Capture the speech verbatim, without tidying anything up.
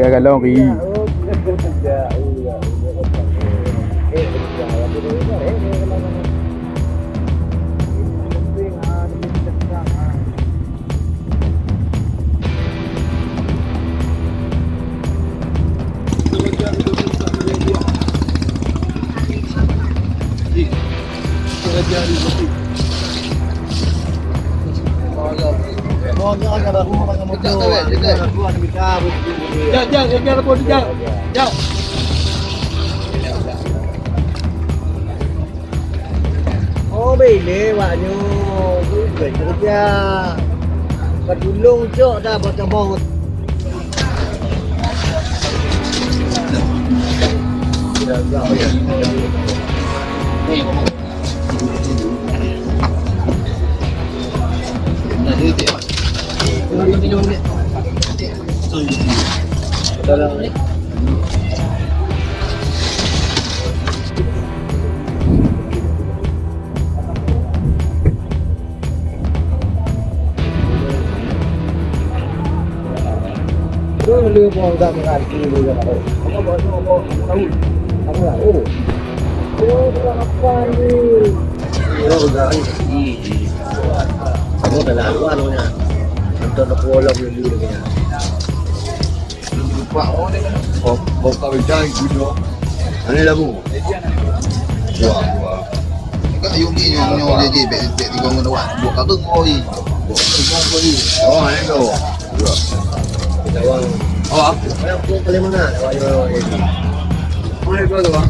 Ka galong ri. Jauh, jauh, jauh, jauh, jauh. Oh, bile wak nyoe. Bukan kerja. Patulông cok dah buat cabang. Bông, bông cà phê chai, cúi chua. Anh đi là ngủ. Chua, chua. Các yuk đi, nyoe, nyoe, đi, đi, bẹt, bẹt, đi, con, con, con, buộc cá bưng thôi. Buộc cá bưng thôi. Ủa, anh đâu? Ủa. Ủa. Ủa, anh có lên món nào? Ủa, ủa, ủa, ủa. Ủa, anh có rồi.